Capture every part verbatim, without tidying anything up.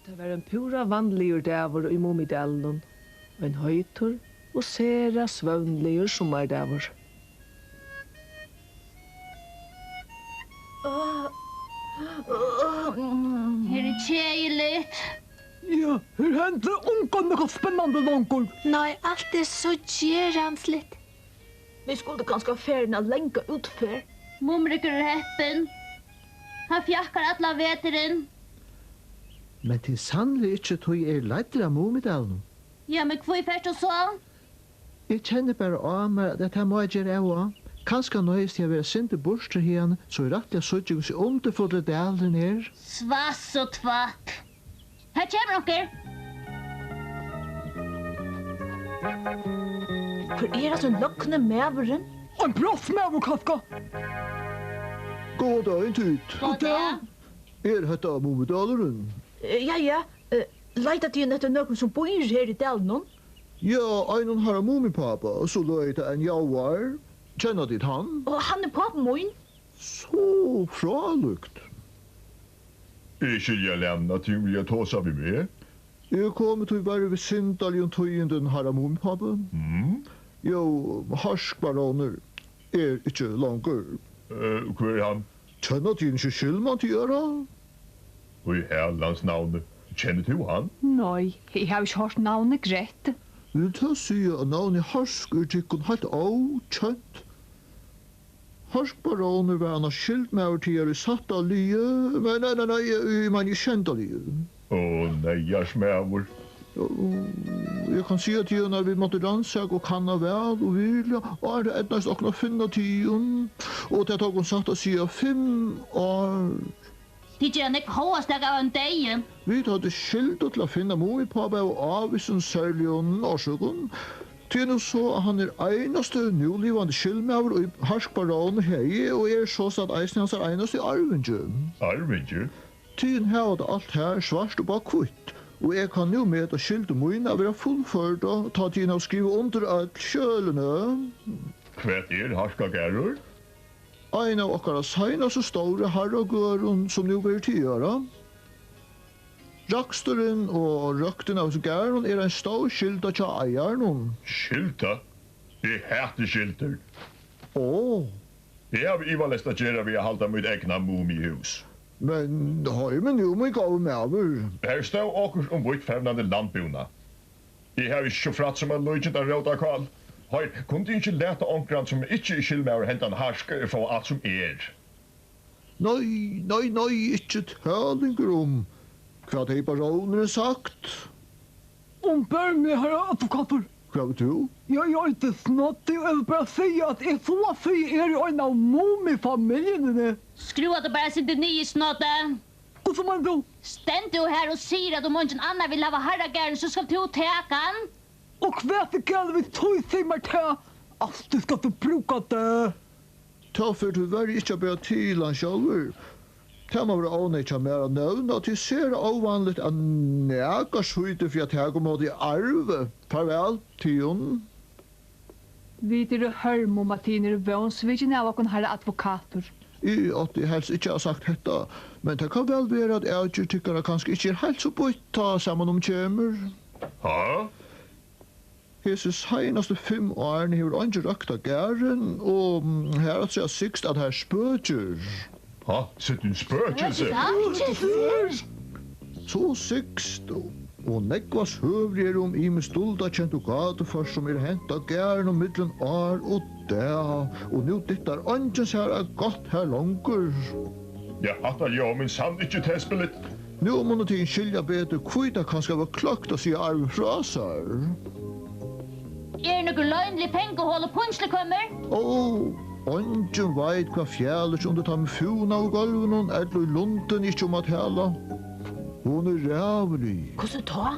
Tað var ein púra vanligur dagur í Mumidalinum, ein heitur og sera svøvnligur summardagur. Her er keðiligt. Ja, her hendir ongan nakað spennandi longur. Nei, alt er so gerandisligt. Vit skuldu kanska farin á langa útferð. Mumrikur er heppin. Hann fjakkar allan veturin. Men tað er sanniliga ikki, tí eg eri leiddur av Mumidalinum. Ja, men hví fert tú so? Eg kenni bara á mær, at tað má eg gera av og á. Kanska noyðist eg at vera eitt sindur burtur hiðani, so eg rættiliga síggi, hvussu undurfullur dalurin er. Svass og tvatt. Her kemur onkur. Hvør er hasin løgni maðurin? Ein brotsmaður, kanska? Góðan dagin, tit. Góðan dag. Er hetta Mumidalurin? Eh, ja, ja. Eh, leita tygum eftir nøkrum, sum býr her í dalinum? Ja, einum harra Mumipápa, so løgið tað enn ljóðar. Kenna tit hann? Og hann er pápi mín. So frálíkt. Eg skilji, at tygum vilja tosa við meg. Eg komi tíverri við syndarligum tíðindum, harra Mumipápi. Mm? Jú, Harskbarónur er ikki longur. Eh, hvør er hann? Kenna tygum ikki skyldmann tygara? Í Harrans navni, kennir tú hann? Nei, eg havi ikki hoyrt navnið Grett. Vil tað siga, at navnið Harsk er tykkum heilt ókent? Harskbarónur var annars skyldmaður tygara í sætta liði, men nei, nei, nei, eg, eg meini í sjeynda liði. Ó, neyðars maður. Ó, eg kann siga tygum, at vit máttu rannsaka og kanna væl og virðiliga, áðrenn tað eydnaðist okkum at finna tygum, og tað tók um satt at siga fimm ár. Tit gera nógv hóvastak av einum deyða. Vit høvdu skyldu til at finna Mumipápa av ávísum serligum orsøkum. Tað er nú so, at hann er einasti núlivandi skyldmaður, ið Harskbarónur hevði, og er sostatt eisini hansara einasti arvingi. Arvingi? Tygum hava tað alt her svart upp á hvítt, og eg kann nú meta skyldu mína at vera fullførda, tá tygum hava skrivað undir øll skjølini. Hvat er Harskagarður? Ein av okkara seinastu stóru harragørðum, sum nú verður tygara. Raksturin og røktin av hesum garðinum er ein stór skylda hjá eigaranum. Skylda? Eg hati skyldur. Ó. Eg havi ivaleyst at gera við at halda mítt egna Mumihús. Men hoyr meg nú, mín góði maður. Har stóð okkurt um víðfevnandi landbúnað. Eg havi ikki so frætt sum eitt líkindi at róta kál. Hoyr, kunnu tit ikki lata onkran, sum ikki er skyldmaður, hendan Harsk, fáa alt sum er? Nei, nei, nei, ikki talingur um. Hvat hevði barónurin sagt? Umber meg, harra advokatur. Hvat vilt tú? Ja, eg eiti Snoddi og eg vil bara siga, at eg so at siga eri ein av Mumifamiljuni. Skrúva teg bara eitt sindur niður, Snoddi. Hvussu meinar tú? Stendur tú har og sigur, at um eingin annar vil hava harragarðin, so skalt tú taka hann? Og hvat er galið við tí, sig mær tað? Altíð skalt tú brúka tað. Tá fer tíverri ikki at bera til hann sjálvur. Tað má vera óneyðugt hjá mær at nevna, at tað er sera óvanligt, at nakar sýtir fyri at taka ímóti arvi. Farvæl, tygum. Vit eru hørm um, at tygum eru vónsvikin av okkum, harra advokatur. Eg átti helst ikki at havt sagt hetta, men tað kann væl vera, at avgerð tykkara kanska ikki er heilt so býtt, tá saman um kemur. Ha? Hesi seinastu fimm árini hevur eingin røktað garðin, og, mm, har afturat sigst, at har spøkir. Ha, sitt ein spøkilsi? So sigst, og, og nógvar søgur eru um ymisk duldarkend og gátuført, sum er hent á garðinum millum ár og dag, og nú dittar eingin sær at gott har longur. Ja, hatta ljóðar í sann ikki tespiligt. Nú munnu tygum skilja betur, hví tað kanska var klókt at siga arvin frá sær. Eru nøkur loynilig pengahol og pínslukamur? Ó, eingin veit, hvat fjalir seg undir teimum fúnaðu gólvunum, ella í lundini ikki um at tala. Hon er ræðulig. Hvussu tá?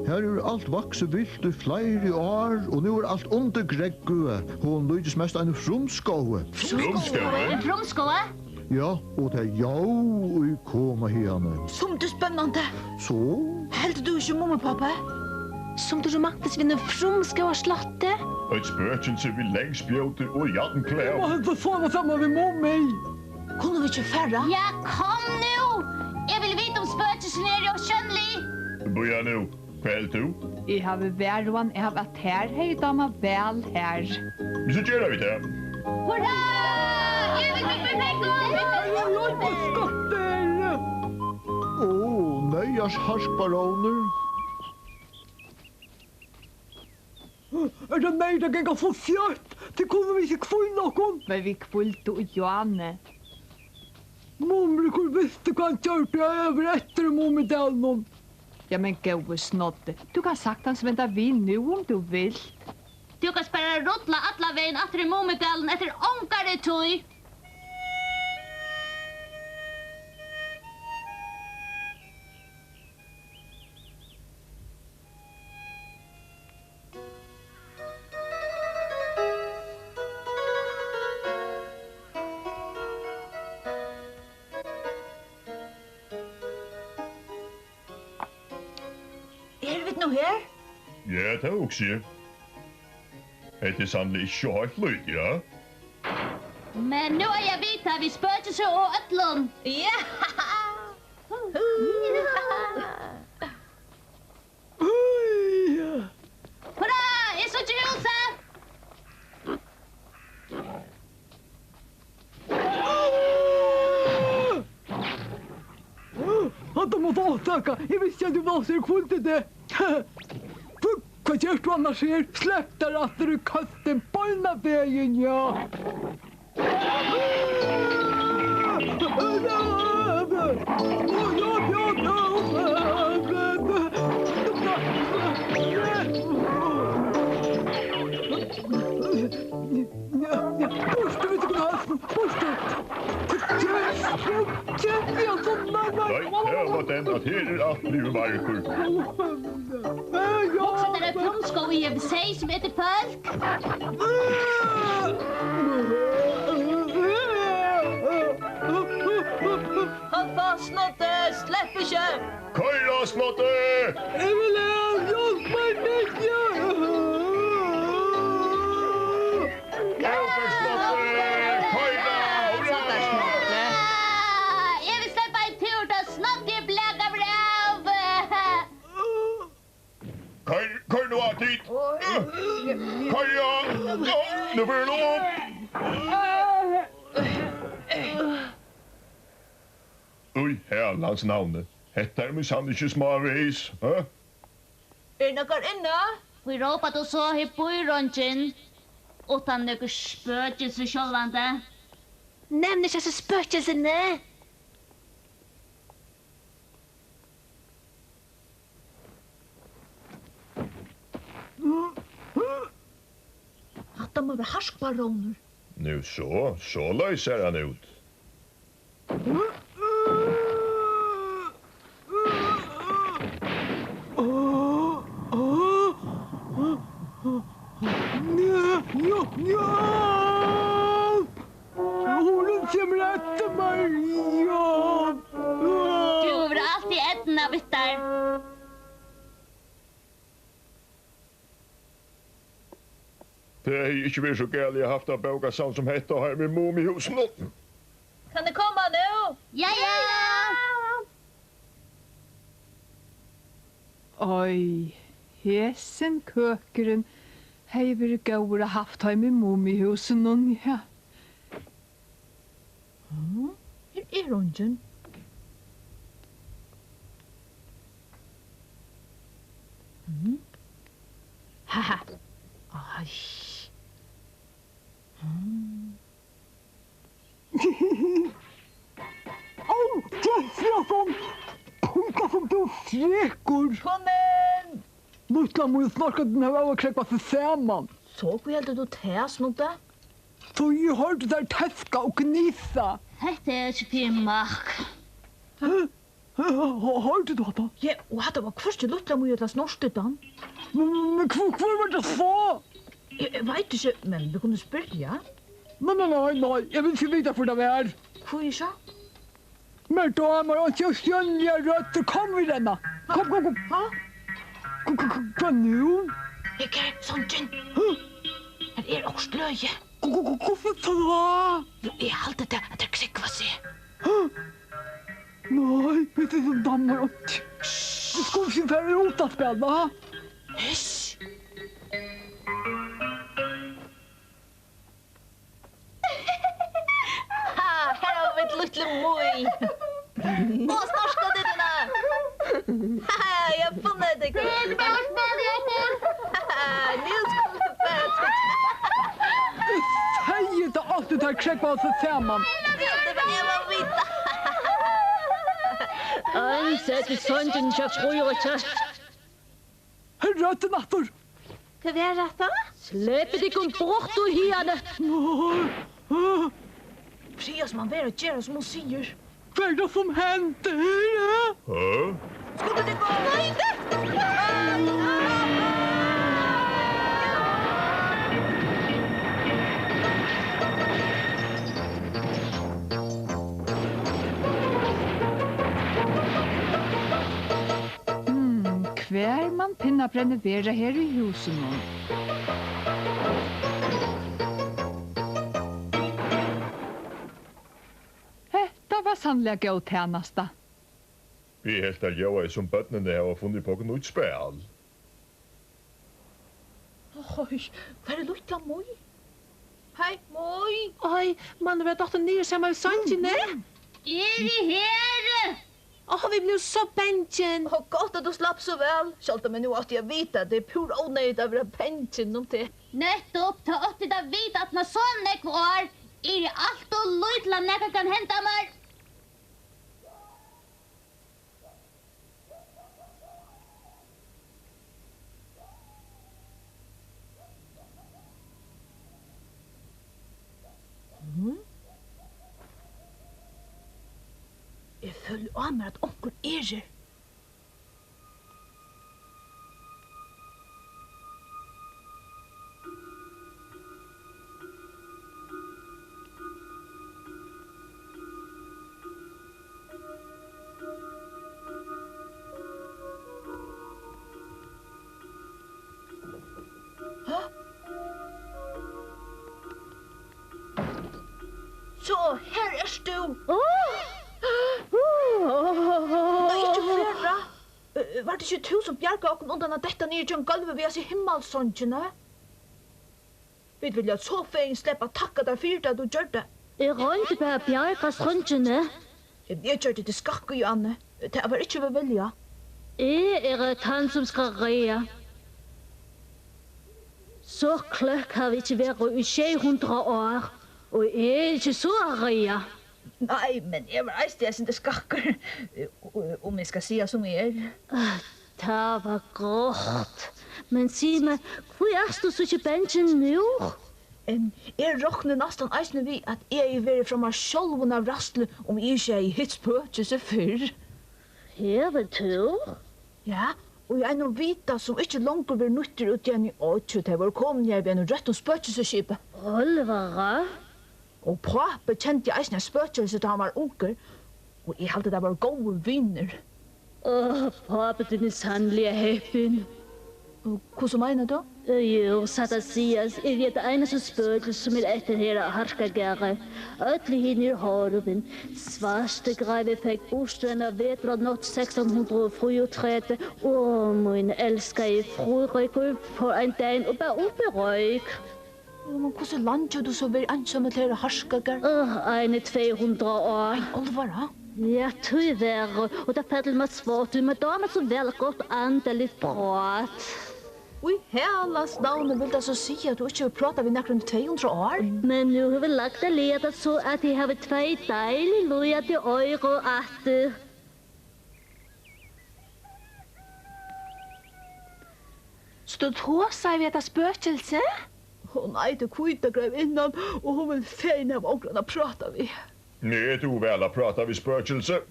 Har hevur alt vaksið vilt í fleiri ár, og nú er alt undir grógvi. Hon líkist mest einum frumskógi. Frumskógi? Ein frumskógi? Ja, og tað er ljóð, ið koma hiðani. Sum tað er spennandi. So? Heldur tú ikki, Mumipápi? Sum tað er romantiskt við einum frumskógarslotti. Eitt spøkilsi við langspjóti og jarnklæðum. Eg má heldur sova saman við Mumi. Kunnu vit ikki fara? Ja, kom nú! Eg vil vita, um Spøkilsini eru ósjónlig. Bíða nú, hvat heldur tú? Eg havi varhugan av, at tær hevði dámað væl her. So gera vit tað. Hurra! Yvirgrippur fekk okkum! Ó, neyðars harkbarónur. Er tað neyðugt at ganga so skjótt? Tí kunnu vit ikki hvíla okkum. Men vit hvíldu í áðni. Mumrikur visti, hvat hann gjørdi, at eg var eftir í Mumidalinum. Ja, men góði Snoddi, tú kanst saktans venda við nú, um tú vilt. Tú kanst bara rulla allan vegin aftur í Mumidalin eftir ongari tíð. Eru vit nú her? Ja, tað hugsi eg. Hetta er sanniliga ikki so heilt lítið, ja? Men nú eiga vit tað við spøkilsi og øllum. Ja! Hurra, eg síggi húsið! Hatta mátti orsaka. Eg visti, at tú var so hvíldi teg. Hvat gert tú annars her? Slepp tær aftur í køstin beinanvegin, ja. Burtur við tykkum, hassin! Burtur! Nei, tað var tað, at her er alt blivið vargur. Hugsa tær, at frumskógur í Evsey, sum etur fólk. Halt fast, Snoddi, slepp ikki! Koyr á, Snoddi! Eg vil av, hjálp mær, Snoddi! Koyr á, Snoddi! Koyr á! Hurra! Eg vil sleppa ein túr, tá Snoddi er blakaður av! Koyr, koyr nú á, tit! Koyr á! Nú, nú fer hann upp! Í herrans navni, hetta er mín sann ikki smávegis, ha? Er nakar inni? Hví rópar tú so? Her býr eingin. Uttan nøkur spøkilsi sjálvandi. Nevn ikki hasi spøkilsini. Hatta má vera harkbarónur. Nú so, soleiðis sær hann út. Nja, nja, nja. Hon kemur eftir mær, ja. Tú hevur altíð eydnuna við tær. Tað hevði ikki verið so galið at havt eitt bókasavn sum hetta heima í Mumihúsinum. Kann eg koma nú? Ja, ja, ja. Oj, hesin køkurin hevði verið góður at havt heima í Mumihúsinum, ja. Hm, her er eingin. Hm. Haha. Ai. Hm. Ó, Jessiasson! Píka sum tú frekur! Kom inn! Lítla Mý og Snorkadýrið hava avkrógvað seg saman. So, hví heldur tú tað, Snoddi? So eg hoyrdi tær teska og gnisa. Hetta er ikki fyri makk. Hæ? Hæ, hæ, hæ, hoyrdi tú hatta? Ja, og hatta var hvørki Lítla Mý ella Snorkadýrið. Men, men, men hvør, hvør var tað so? Eg, eg veit ikki, men vit kunnu spyrja. Nei, nei, nei, nei, eg vil ikki vita, hvør tað var. Hví ikki? Mær dámar einki ósjónligar røddir. Kom, vit renna. Kom, kom, kom. Ha? Hva, hva, hva, hvat nú? Her er songin. Hæ? Her er okkurt løgið. Hva, hva, hva, hvussu so? Jú, eg haldi tað, at tær krógva seg. Hæ? Nei. Tú dámar einki. Tú skalt ikki fara út at spæla, ha? Hysj! Ha, her hava vit lítlu Mý. Og snorkadittuna. Ha, eg havi funnið tykkum. Ha, nú skulu vit bara tyggja. Eg segði tað, altíð tær krógva seg saman. Eg má vita. Ein sett í songina hjá Fríða og Kjøtt. Her er røddin aftur. Hvat var hetta? Slepið tykkum burtur hiðani. Fríða, sum man vera at gera, sum hon sigur. Hvat er tað, sum hendir? Hæ? Skunda tykkum! Nei, tað Hmm, hvar man pinnabrennið vera her í húsinum? Hetta var sanniliga góð tænasta. Eg helt, tær ljóðaði, sum børnini hava funnið upp á okkurt nýtt spæl. Oj, hvar er lítla Mý? Hey, Mý! Oj, man vera dottin niður saman við songini? Eg eri her! Ó, vit blivu so bangin. Ó, gott, at tú slapp so væl. Sjálvt um eg nú átti at vitað, tað er púra óneyðugt at vera bangin um teg. Nettupp, tá átti tit at vitað, at man so nógv ár eri eg alt ov lítil, at nakað kann henda mær. Mhm. Eg føli á mær, at onkur er her. Hæ? So, her ert tú. Ó! Nei, ikki fyrra. Eh, var tað ikki tú, sum bjargaði okkum undan at detta niður gjøgnum gólvið við hasi himmalsongini? Vit vilja so fegin sleppa at takka tær fyri tað, tú gjørdi. Eg royndi bara at bjarga songini. Eg gjørdi teg skakkan, Johanne. Tað var ikki við vilja. Eg eri tann, sum skal reiða. So kløkk havi eg ikki verið í sjey hundrað ár, og eg eri ikki so at reiða. Nei, men eg var eisini eitt sindur skakkur, um eg skal siga, sum eg er. Ah, tað var gott. Men sig mær, hví ert tú so ikki bangin nú? Em, eg rokni næstan eisini við, at eg hevði verið frá mær sjálvum av ræðslu, um eg ikki hevði hitt spøkilsið fyrr. Hevur tú? Ja, og í einum vita, sum ikki longur verður nýttur úti í eini oyggj, tey vóru komin har við einum røttum spøkilsskipi. Álvara? Og pápi kendi eisini eitt spøkilsi, tá hann var ungur, og eg haldi, tað vóru góðir vinir. Áh, pápi tín er sanniliga heppin. Og hvussu meinar tú? Jú, satt at siga, eri eg tað einasta spøkilsi, sum er eftir her á Harkagarði. Øll hini eru horvin. Svarti greivi fekk burturrenna vetrarnátt sekstan hundrað og fýraogtretivu. Áh, mín elskaði Fríðrikur fór ein dagin og bar upp í royk. Men hvussu leingi hevur tú so verið einsamøll her á Harkagarði? Áh, eini tvey hundrað ár. Álvara? Ja, tíverri. Og tað fell mær svárt, tí mær dámar so væl gott andaligt prát. Í Harrans navni, vil tað so siga, at tú ikki hevur prátað við nakran í tvey hundrað ár? Men nú hevur lagt tað liðugt so, at eg havi tvey deilig lýðandi oyru aftur. So tú tosaði við hetta spøkilsi? Hon eitur Hvíta grevinnan, og hon vil fegin hava onkran at práta við. Eg dugi væl at práta við spøkilsi.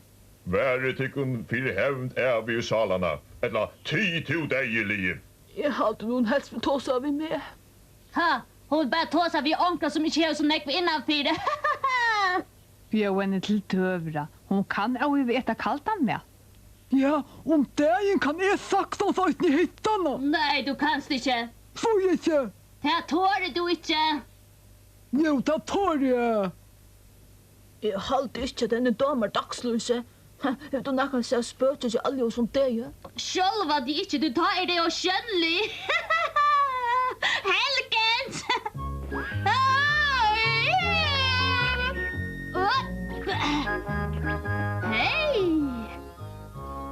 Varið tykkum fyri hevnd ævigu sálanna, ella tig, tú deyðiligi. Eg haldi, hon helst vil tosa við meg. Ha, hon vil bara tosa við onkran, sum ikki hevur so nógv innanfyri. Bjóða henni til døgurða. Hon kann óivað eta kaldan mat. Ja, um dagin kann eg saktans eisini hitta hana. Nei, tú kanst ikki. Hví ikki? Tað torir tú ikki. Jú, tað tori eg. Eg haldi ikki, at henni dámar dagslýsi. Hevur tú nakrantíð sæð spøkilsi á ljósum degi? Sjálvandi ikki, tí tá eru tey ósjónlig. Helgens! Hey!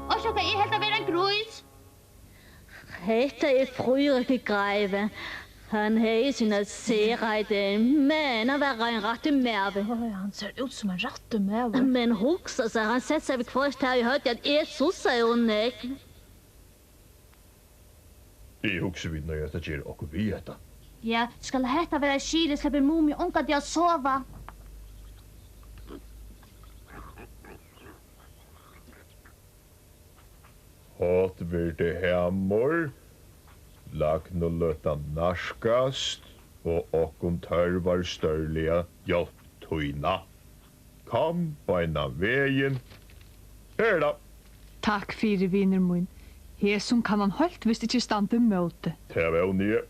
Orsaka, eg helt at vera ein grís. Hetta er Fríðrikur Greivi. Hann hevði sínar serhættir, men hann var ein rættur maður. Áh, hann sær út sum ein rættur maður. Men hugsa sær, hann setti sær viðhvørt tað í høvdið, at eg sussaði ov nógv. Eg hugsi, vit noyðast at gera okkurt við hetta. Ja, skal hetta vera eitt skil, sleppur Mumi ongantíð at sova. Hátt verður tað, Hamor. Lagnuløtan nærkast, og okkum tørvar stórliga hjálp tína. Kom beinan vegin. Her er tað. Takk fyri, vinur mín. Hesum kann hann heilt vist ikki standa ímóti. Tað vóni eg.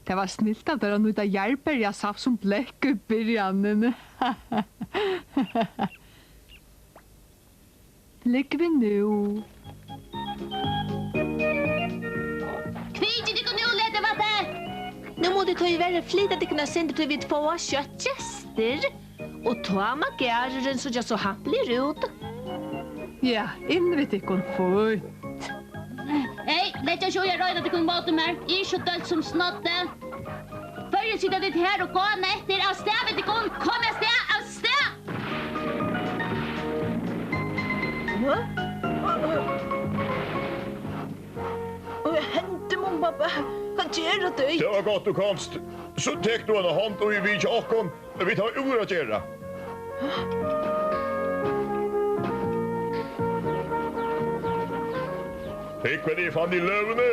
Tað var snilt av tær at nýta jarðberjasaft sum blekk í byrjanini. Lúgvi nú. Kvikið tykkum nú, Leturvøddi! Nú mugu tit tíverri flyta tykkum eitt sindur, tí vit fáa skjótt gestir. Og tá má garðurin síggja so hampiligur út. Ja, inn við tykkum, fínt. Hey, leggið ikki í at royna tykkum ímóti mær. Eg eri ikki so deilt sum Snoddi. Hvørjum sita tit her og gána eftir? Avstað við tykkum! Komið avstað! Avstað! Hvat? Hvat hendi, mamma, babba? Hvat gera tey? Tað var gott, tú komst. So tek tú eina hond og vit hjá okkum. Vit hava úr at gera. Hygg, hvat eg fann í løðuni.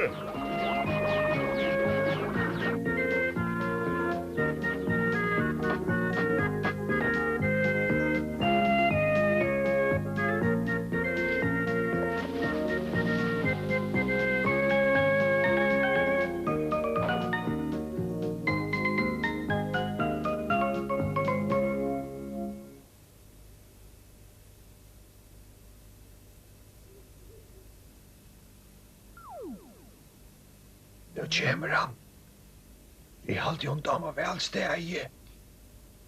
Nú kemur hann. Eg haldi, hon dámar væl staðið.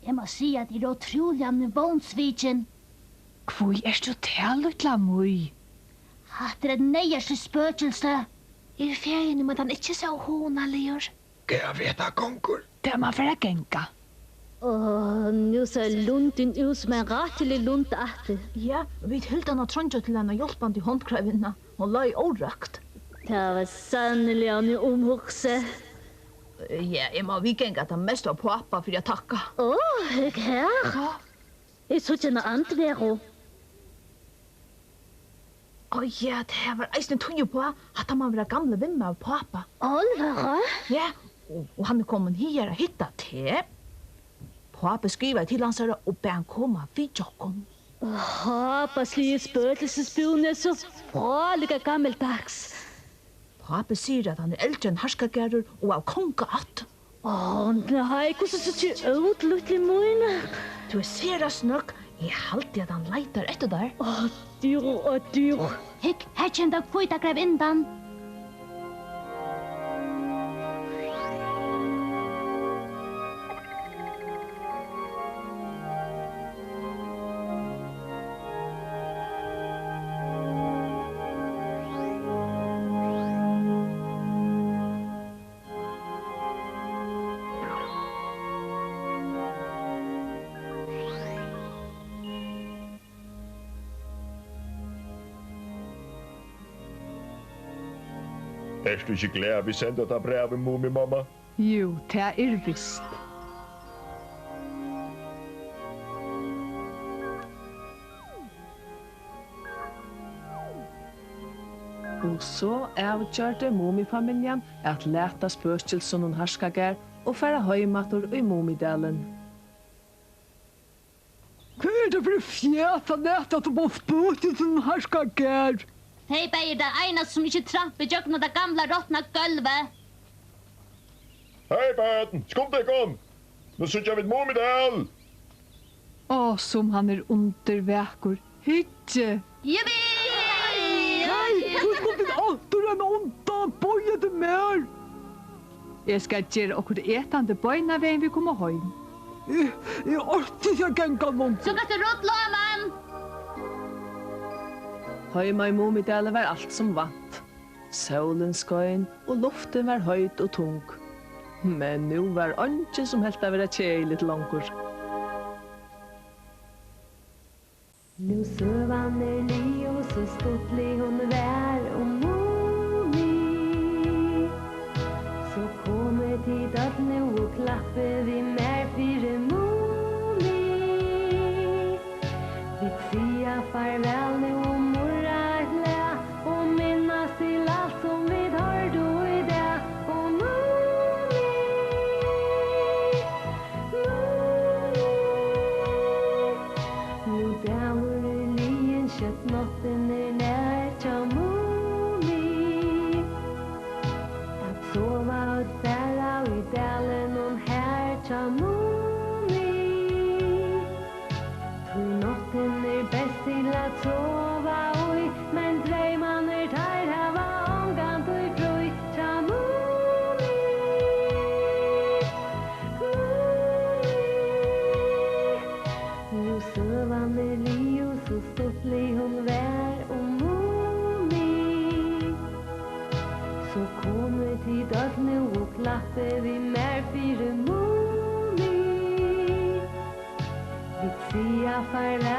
Eg má siga, at eg eri ótrúliga vónsvikin. Hví ert tú tað, lítla Mý? Hatta er eitt neyðars spøkilsi. Eg eri fegin um, at hann ikki er so hugnaligur. Gævi, hetta gongur. Tað má fara at ganga. Áh, nú sær lundin út sum ein rættilig lund aftur. Ja, vit hildu hana treingja til eina hjálpandi hond, Greivinna. Hon lá órøkt. Tað var sanniliga ein umhugsi. Ja, eg má viðganga, at tað mest var pápa fyri at takka. Áh, hygg her. Hvat? Eg síggi eina andveru. Áh, ja, tað var eisini tíð uppá. Hatta má vera gamli vinmaður pápa. Álvara? Ja, og, og hann er komin higar at hitta teg. Pápi skrivaði til hansara og bað hann koma at vitja okkum. Hápasligi spøkilsisbúðin er so frálíka gamaldags. Pápi sigur, at hann er eldri enn Harkagarður og av kongaætt. Áh, nei, hvussu síggi eg út, lítli mín? Tú ert sera snøgg. Eg haldi, at hann leitar eftir tær. Áh, dýr og dýr. Hygg, her kemur tann hvíta grevinnan. Ert tú ikki glað, at vit sendu hetta brævið, Mumimamma? Jú, tað er vist. Og so avgjørdi Mumifamiljan at lata spøkilsunum Harkagarð og fara heim aftur í Mumidalin. Hvat er tað fyri fjas at lata sum á spøkilsunum Harkagarð? Tey bæði eru tað einasta, sum ikki trampa ígjøgnum tað gamla, rotna gólvið. Hey, børn, skundið tykkum! Nú síggja vit Mumidal! Áh, sum hann er undurvakur. Hyggi! Jippi! Hey, tú skuldi altíð renna undan, bíða eftir mær! Eg skal gera okkurt etandi beinanvegin vit koma heim. Eg, eg orki ikki at ganga longur. So kanst tú rulla, mann. Heima í Mumidali var alt sum vant. Sólin skein og luftin var heit og tung. Men nú var eingin, sum helt tað vera keðiligt longur. Nú søgan er liðug, so stuttlig hon var um Mumi. So komið tit øll nú og klappið við mær fyri Mumi. Vit siga farvæl nú og murra eitt lag og minnast til alt, sum vit hoyrdu í dag. Og Mumi, Mumi, nú dagur er liðin, skjótt náttin er nær hjá Mumi. At sova øll bara í dalinum her hjá Mumi. Tí náttin er best til at sova í, men dreymarnir, teir hava ongantíð frí hjá Mumi. Mumi. Nú søgan er liðug, so stuttlig hon var um Mumi. So komið tit øll nú og klappið við mær fyri Mumi. Vit siga farvæl